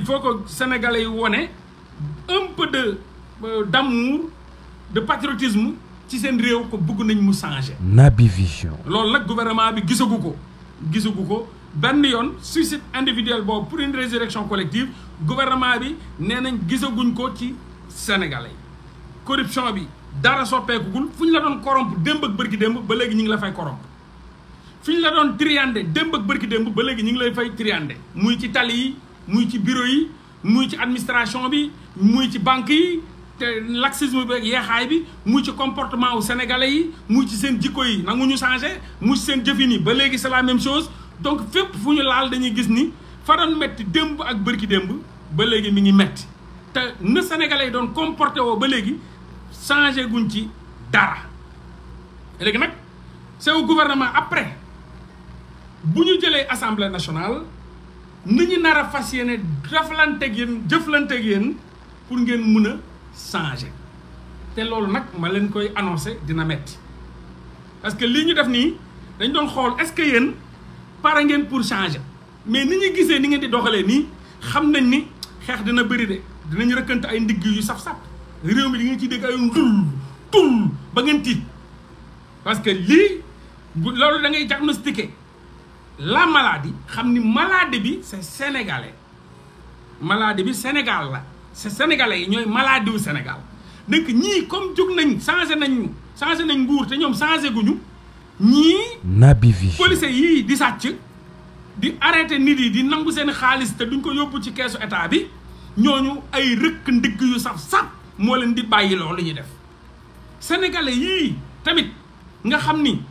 il faut que sénégalais yi wone un peu d'amour de patriotisme ci seen réew ko bëgg nañ mu changer. Naby Vision. loolu nag gouvernement bi gisagu ko benn yoon suicide individuel boobu pour une résurrection collective gouvernement bi nee nañ gisaguñ ko ci sénégalais yi. corruption bi dara soppeekugul fu ñu la doon corrompre démb ak bërki démb ba léegi ñu ngi la fay corrompre fu ñu la doon triandé démb ak bërki démb ba léegi ñu ngi lay fay triandé muy ci tali yi muy ci bureau yi muy ci administration bi muy ci banque yi te laxisme bi ak yeexaay bi muy ci comportement wu sénégalais yi muy ci seen jikko yi nangu ñu changé muy ci seen jëfin yi ba léegi c'est la même chose donc fépp fu ñu laal dañuy gis ni fa doon metti démb ak bërki démb ba léegi mi ngi metti te na sénégalais yi doon comporté woo ba léegi changé guñ ci dara léegi nag c'est au gouvernement après bu ñu jëlee assemblée nationale ni ñu nar a fas yéene jëflanteeg yéen pour ngeen mun a changer te loolu nag ma leen koy annoncé dina metti parce que lii ñu def nii dañ doon xool est-ce que yéen pare ngeen pour changer mais ni ñu gisee ni ngeen di doxalee nii xam nañ ni xeex dina bëri de dinañ rëkkante ay ndigg yu saf-saf réew mi di ngeen ciy dégg ay tul ba ngeen tiit parce que lii loolu da ngay diagnostiquer la maladie xam ni maladie bi c'est sénégalais maladie bi Sénégal la c'est sénégalais yi ñooy maladie wu Sénégal donc ñii comme jóg nañ changé nañ nguur te ñoom changé guñu ñii Naby Vision policiers yii di sàcc di arrêté nit yi di nangu seen xaalis te duñ ko yóbbu ci keesu état bi ñooñu ay rëkk ndigg yu saf-saf moo leen di bàyyi loolu ñuy def sénégalais yii tamit nga xam ni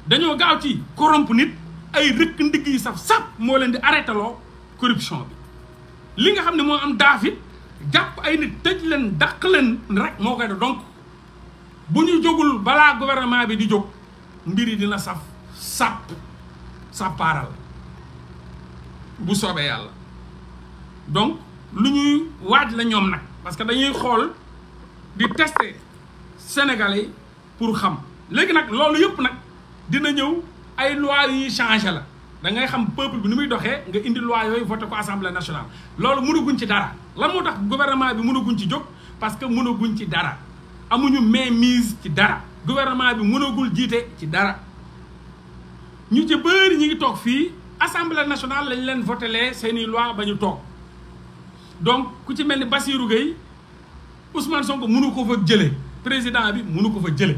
dañoo gaaw ci corrompre nit ay rëkk ndigg yu saf-saf moo leen di arrêté loo corruption bi li nga xam ne moo am daafit jàpp ay nit tëj leen dàq leen rek moo koy def donc bu ñu jógul balaa gouvernement bi di jóg mbir yi dina sàppaaral bu soobee yàlla donc lu ñuy waaj la ñoom nag parce que dañuy xool di tester sénégalais pour xam léegi nag loolu yëpp nag dina ñëw ay loi yu ñuy changé la da ngay xam peuple bi ni muy doxee nga indi loi yooyu voté ko assemblée nationale loolu mënaguñ ci dara lan moo tax gouvernement bi mënaguñ ci jóg parce que mënaguñ ci dara amuñu mainmise ci dara gouvernement bi mënagul jiite ci dara ñu ci bëri ñi ngi toog fii assemblée nationale lañ leen votelee seeni loi ba ñu toog donc ku ci mel ni Bassirou Gueye Ousmane Sonko mënu ko fa jële président bi mënu ko fa jële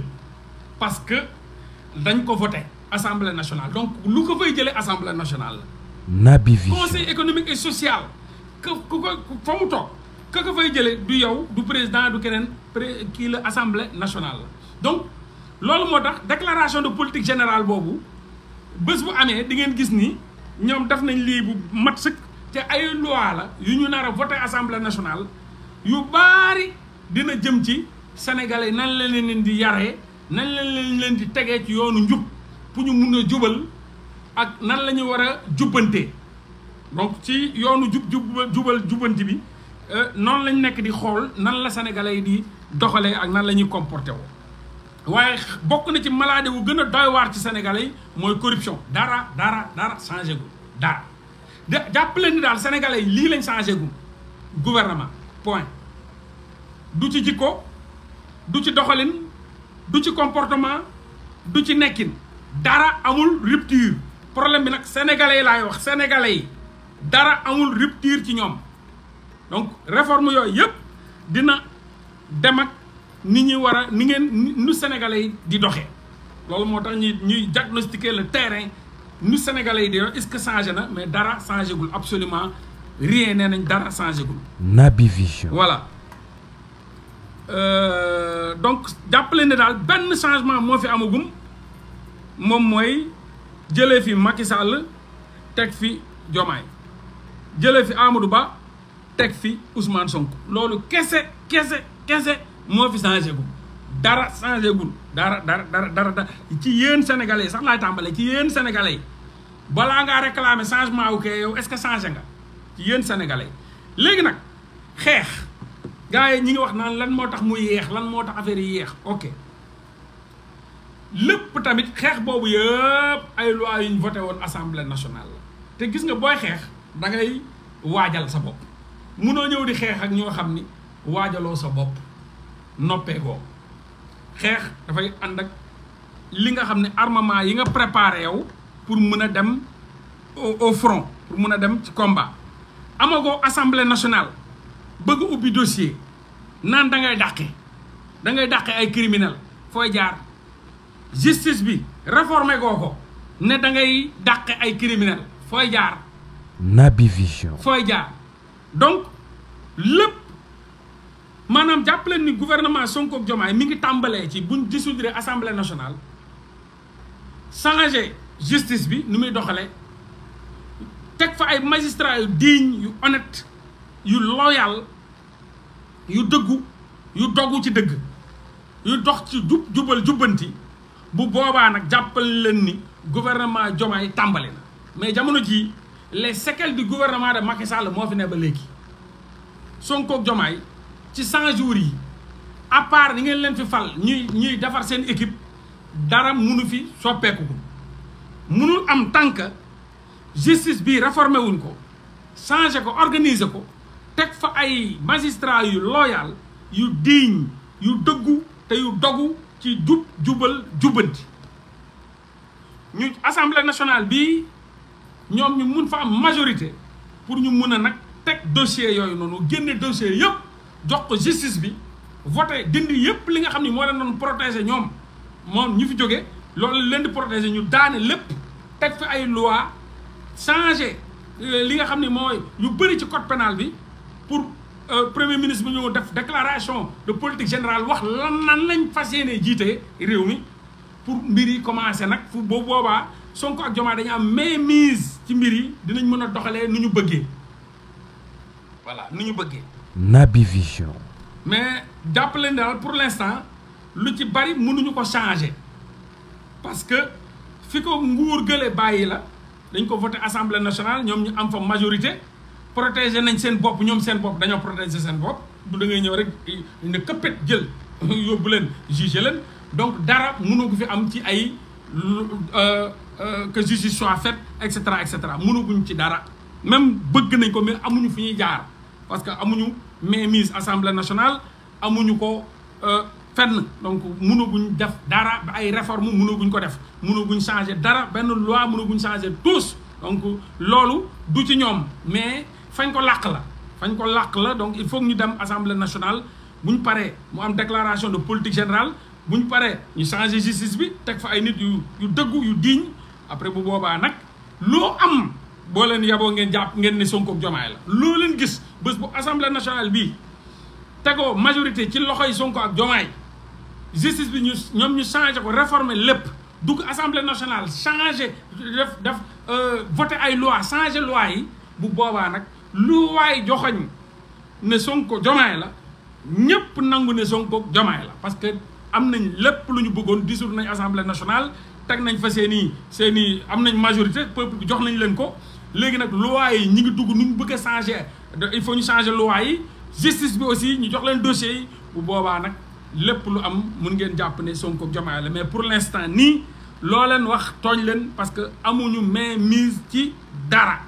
parce que dañ ko voté assemblée nationale donc lu ko fay jëlee assemblée nationale la Naby Vision conseil économique et social que ku ko fa mu toog ka ko fay jëlee du yow du président du keneen kii la assemblée nationale la donc loolu moo tax déclaration de politique générale boobu bés bu amee di ngeen gis ni ñoom def nañ lii bu mat sëkk te ay loi la yu ñu nar a voté assemblée nationale yu baari dina jëm ci sénégalais nan la leen di yaree nan la leen di tegee ci yoonu njub pour ñu mun a jubal ak nan la ñu war a jubbantee donc ci yoonu jubbanti bi noonu lañ nekk di xool nan la sénégalais yi di doxalee ak nan la ñuy comporté woo waaye bokk na ci maladie wu gën a doy waar ci sénégalais yi mooy corruption dara changé gu dara de jàppale ni daal sénégalais yi lii lañ changé gu gouvernement point du ci jikko du ci doxalin du ci comportement du ci nekkin dara amul rupture problème bi nag sénégalais yi laay wax sénégalais yi dara amul rupture ci ñoom donc réforme yooyu yëpp dina dem ak ni ñuy war a ni ngeen nu sénégalais yi di doxee loolu moo tax ñuy diagnostiquer le terrain nu sénégalais yi di dox est-ce que changé na mais dara changé gul absolument rien nee nañ dara changé gul. Naby Vision. voilà donc jàppale ne daal benn changement moo fi amagum moom mooy jëlee fi Macky Sall teg fi Diomaye jëlee fi Amadou Ba teg fi Ousmane Sonko loolu kese moo fi changé gul dara changé gul dara ci yéen sénégalais sax laay tàmbalee ci yéen sénégalais balaa ngaa réclamer changement wu kee yow est-ce que changé nga ci yéen sénégalais léegi nag xeex gars yi ñi ngi wax naan lan moo tax muy yeex lan moo tax affaire yi yeex ok lépp tamit xeex boobu yëpp ay loi yu ñu voté woon assemblée nationale la te gis nga booy xeex da ngay waajal sa bopp munoo ñëw di xeex ak ñoo xam ni waajaloo sa bopp noppeekoo xeex dafay ànd ak li nga xam ne armement yi nga préparé yow pour mën a dem au front pour mën a dem ci combat amagoo assemblée nationale bëgg ubbi dossier naan da ngay dàqe ay criminel fooy jaar justice bi réformé goo ko ne da ngay dàqe ay criminel fooy jaar Naby Vision fooy jaar donc lépp maanaam jàppaleen ni gouvernement Sonko ak Diomaye mi ngi tàmbalee ci buñ dissoudre assemblée nationale changer justice bi nu muy doxalee teg fa ay magistrats yu digne yu honnête yu loyal yu dëggu yu dogu ci dëgg yu dox ci jubal jubbanti bu boobaa nag jàppal leen ni gouvernement Diomaye tàmbali na mais jamono jii les séquelles du gouvernement de Macky Sall moo fi ne ba léegi Sonko ak Diomaye ci 100 jours yi à part ni ngeen leen fi fal ñuy defar seen équipe dara munu fi soppeeku ko munul am tant que justice bi réformé wuñ ko changé ko organiser ko teg fa ay magistrats yu loyal yu digne yu dëggu te yu dogu ci jubal jubbanti ñu assemblée nationale bi ñoom ñu mun fa am majorité pour ñu mun a nag teg dossier yooyu noonu génne dossier yëpp jox ko justice bi voté dindi yëpp li nga xam ni moo leen doon protéger ñoom moom ñu fi jóge loolu leen di protéger ñu daane lépp teg fi ay loi changé li nga xam ni mooy yu bëri ci code pénal bi pour premier ministre bi ñëw def déclaration de politique générale wax nan lañ fas yéene jiite réew mi pour mbir yi commencé nag fu boobu boobaa Sonko ak Diomaye dañu am mainmise ci mbir yi dinañ mën a doxalee nu ñu bëggee voilà nu ñu bëggee. Naby Vision. mais jàpp leen daal pour l'instant lu ci bari mënuñu ko changer parce que fi ko nguur gële bàyyi la dañ ko voté assemblée nationale ñoom ñu am fa majorité protéger nañ seen bopp ñoom seen bopp dañoo protéger seen bopp du da ngay ñëw rek ne këppet jël yóbbu leen juger leen donc dara mënu ko fi am ci ay que justice soit faite et cetera mënuguñ ci dara même bëgg nañ ko mais amuñu fi ñuy jaar parce que amuñu mainmise assemblée nationale amuñu ko fenn donc mënaguñ def dara ba ay réforme mënaguñ ko def mënaguñ changer dara benn loi mënaguñ changer tous donc loolu du ci ñoom mais fañ ko làq la donc il faut que ñu dem assemblée nationale bu ñu paree mu am déclaration de politique générale bu ñu paree ñu changer justice bi teg fa ay nit yu dëggu yu digne après bu boobaa nag loo am boo leen yaboo ngeen jàpp ngeen ne Sonko ak Diomaye la loo leen gis bés bu assemblée nationale bii tegoo majorité ci loxoy Sonko ak Diomaye justice bi ñoom ñu changé ko réformer lépp dugg assemblée nationale changé def voté ay loi changé loi yi bu boobaa nag lu waay joxoñ ne Sonko Diomaye la ñëpp nangu ne Sonko Diomaye la parce que am nañ lépp lu ñu bëggoon dissoudre nañ assemblée nationale teg nañ fa seeni am nañ majorité peuple bi jox nañ leen ko léegi nag loi yi ñi ngi dugg nu ñu bëgg a changer il faut ñu changer loi yi justice bi aussi ñu jox leen dossiers yi bu boobaa nag lépp lu am mun ngeen jàpp ne Sonko Diomaye la mais pour l'instant nii loo leen wax tooñ leen parce que amuñu mainmise ci dara.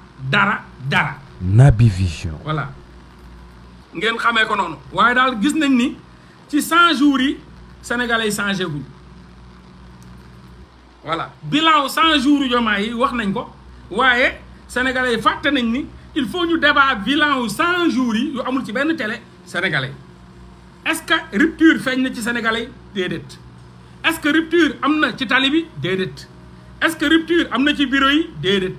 Naby Vision. voilà ngeen xamee ko noonu. waaye daal gis nañ ni ci 100 jours yi sénégalais yi changé guñ voilà bilan 100 jours yu Diomaye yi wax nañ ko waaye sénégalais yi fàtte nañ ni il faut ñu débat bilan wu 100 jours yi yu amul ci benn télé sénégalais est-ce que rupture feeñ na ci sénégalais déedéet est-ce que rupture am na ci tali bi déedéet est-ce que rupture am na ci bureau yi déedéet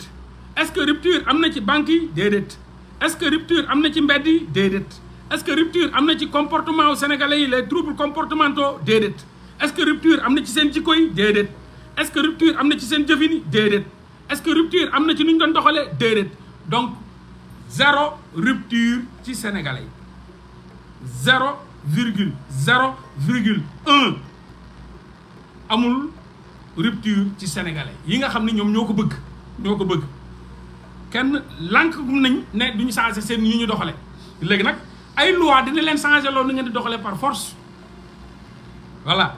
est-ce que rupture am na ci banque yi déedéet est-ce que rupture am na ci mbedd yi déedéet est-ce que rupture am na ci comportement wu sénégalais yi les troubles comportementaux déedéet est-ce que rupture am na ci seen jikko yi déedéet est-ce que rupture am na ci seen jëfin yi déedéet est-ce que rupture am na ci nu ñu doon doxalee déedéet donc zéro rupture ci sénégalais yi 0,1 amul rupture ci sénégalais yi nga xam ne ñoom ñoo ko bëgg kenn lànk gum nañ ne duñu changer seen ñu doxale léegi nag ay loi dina leen changer loolu ngeen di doxale par force voilà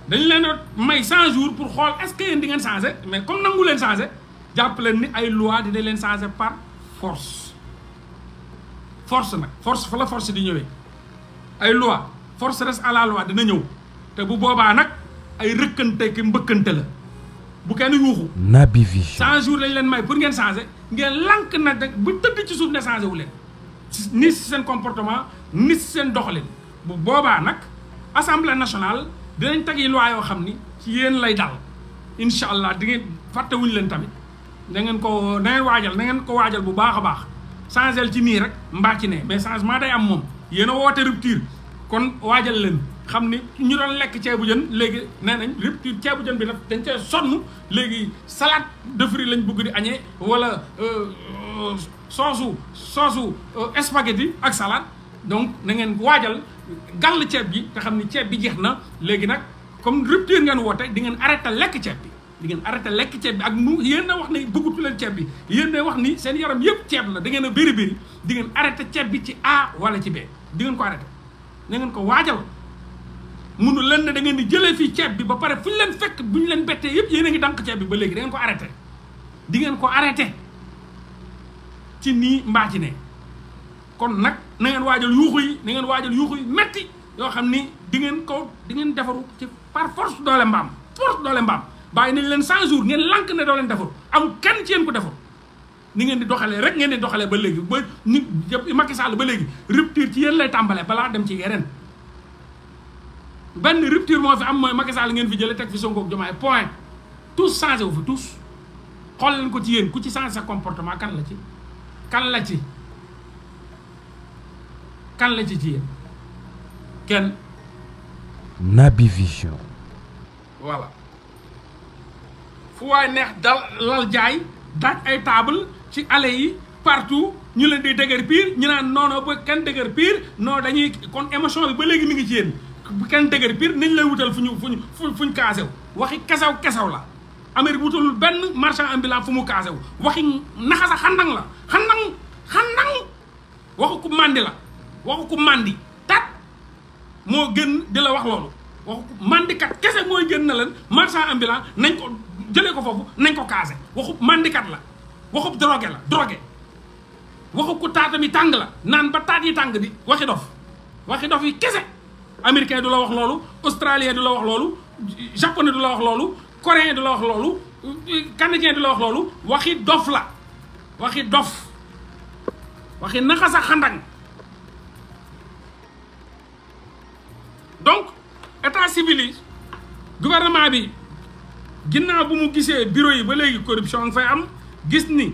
dañu leen may 100 jours pour xool est-ce que yéen di ngeen changer mais comme nangu leen changer jàpp leen ni ay loi dina leen changer par force force nag force fa la force di ñëwee ay loi force reste à la loi dina ñëw te bu boobaa nag ay rëkkante ki mbëkkante la bu kenn yuuxu. Naby Vision 100 jours lañ leen may pour ngeen changer ngeen lank nag rek bu tëdd ci suuf ne changer wu leen ni si seen comportement ni si seen doxalin bu boobaa nag assemblée nationale dinañ teg yi loi yoo xam ni ci yéen lay dal incha allah di ngeen fàttewuñu leen tamit da ngeen ko na ngeen ko waajal bu baax a baax changer ci nii rek mbaa ci ne mais changement day am moom yéen a woote rupture kon waajal leen. xam ni ñu doon lekk ceebu jën léegi nee nañ rupture ceebu jën bi daf dañ cee sonn léegi salade de fruits lañ bëgg di añee wala soosu spaghetti ak salade donc na ngeen waajal gàll ceeb bi te xam ni ceeb bi jeex na léegi nag comme rupture ngeen woote di ngeen arrêté lekk ceeb bi di ngeen arrêté lekk ceeb bi ak nu yéen a wax ni bëggatu leen ceeb bi yéen a wax ni seen yaram yëpp ceeb la da ngeen a bëri di ngeen arrêté ceeb bi ci A wala ci B di ngeen ko arrêté na ngeen ko waajal munu leen ne da ngeen di jëlee fii ceeb bi ba pare fu ñu leen fekk bu ñu leen bettee yëpp yéen a ngi dànk ceeb bi ba léegi da ngeen ko arrêté di ngeen ko arrêté ci nii mbaa ci ne kon nag na ngeen waajal yuuxu yi na ngeen waajal yuuxu yi metti yoo xam ni di ngeen defaru ci par force doole mbaam bàyyi nañ leen 100 jours ngeen lànk ne doo leen defaru amul kenn ci yéen ko defaru ni ngeen di doxalee rek ngeen di doxalee ba léegi ba ni Macky Sall ba léegi rupture ci yéen lay tàmbalee balaa dem ci yeneen benn rupture moo fi am mooy Macky Sall ngeen fi jëlee teg fi Sonko ak Diomaye point tous changé wu fi tous xool leen ko ci yéen ku ci changé sa comportement kan la ci yéen kenn. Naby Vision. voilà fu waay neex dal lal jaay daaj ay table ci allées yi partout ñu leen di dëgër piir ñu naan non ba kenn dëgër piir non dañuy kon émotion bi ba léegi mi ngi ci yéen. bu kenn dëgër pire nañ lay wutal fuñ kaasew waxi kesaw la Amérique wutalul benn marchand ambulant fu mu kaasew waxi naxasa xandang la xandang waxu ku màndi la waxu ku màndi tat moo gën di la wax loolu waxu ku màndikat kese mooy gën na leen marchand ambulant nañ ko jëlee ko foofu nañ ko kaase waxu màndikat la waxu drogué waxu ku taatami tàng la naan ba taat yi tàng di waxi dof yi kese américain du la wax loolu australien du la wax loolu japonais du la wax loolu coréen du la wax loolu canadien du la wax loolu waxi dof la waxi naxasa xandang donc état civil yi gouvernement bi ginnaaw bu mu gisee bureau yi ba léegi corruption nga fay am gis ni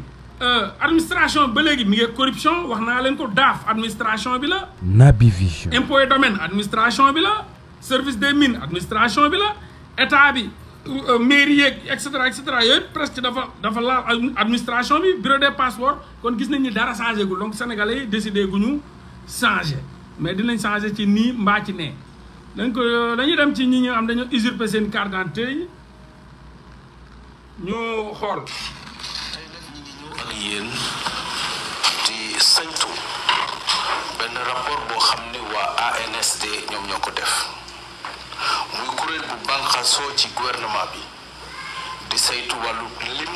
administration ba léegi mi ngi corruption wax naa leen ko daaf administration bi la. Naby Vision. impôt et domaine administration bi la service des mines administration bi la état bi mairie yeeg et cetera yooyu presque dafa laal administration bi bureau des passeports kon gis nañ ni dara changé gul donc sénégalais yi décidé gu ñu changé mais dinañ changé ci nii mbaa ci nee dañ ko dañuy dem ci ñi ñu am dañoo usurper seen carte d'identité yi ñu xool. ak yéen di saytu benn rapport boo xam ni waa ANSD ñoom ñoo ko def muy kuréel bu bànqaasoo ci gouvernement bi di saytu wàllu lim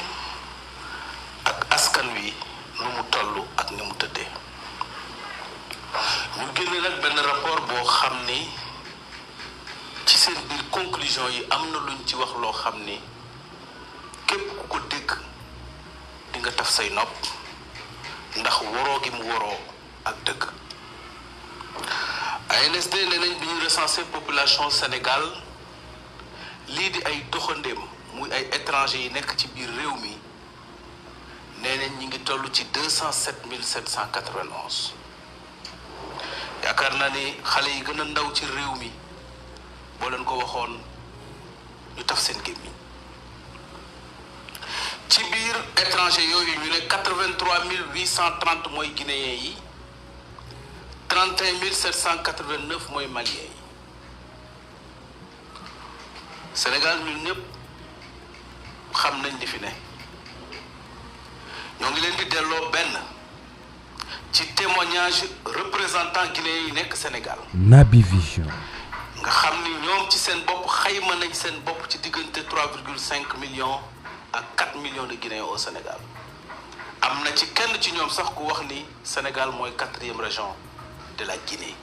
ak askan wi nu mu toll ak ni mu tëddee ñu génne nag benn rapport boo xam ni ci seen biir conclusion yi am na luñ ci wax loo xam ni képp ku ko dégg di nga taf say nopp ndax waroo gi mu waroo ak dëgg ANSD nee nañ bi ñu recensé population Sénégal lii di ay doxandéem muy ay étrangers yi nekk ci biir réew mi nee nañ ñi ngi toll ci 207 791 yaakaar naa ni xale yi gën a ndaw ci réew mi boo leen ko waxoon ñu taf seen gémmiñ ci biir étranger yooyu ñu ne 83 830 mooy guinéens yi 31 789 mooy maliens yi Sénégal ñun ñëpp xam nañ li fi ne ñoo ngi leen di delloo benn ci témoignage représentant guinéens yi nekk Sénégal. Naby Vision. nga xam ni ñoom ci seen bopp xayma nañ seen bopp ci diggante 3,5 millions ak 4 millions de Guinéens au Sénégal am na ci kenn ci ñoom sax ku wax ni Sénégal mooy 4e région de la Guinée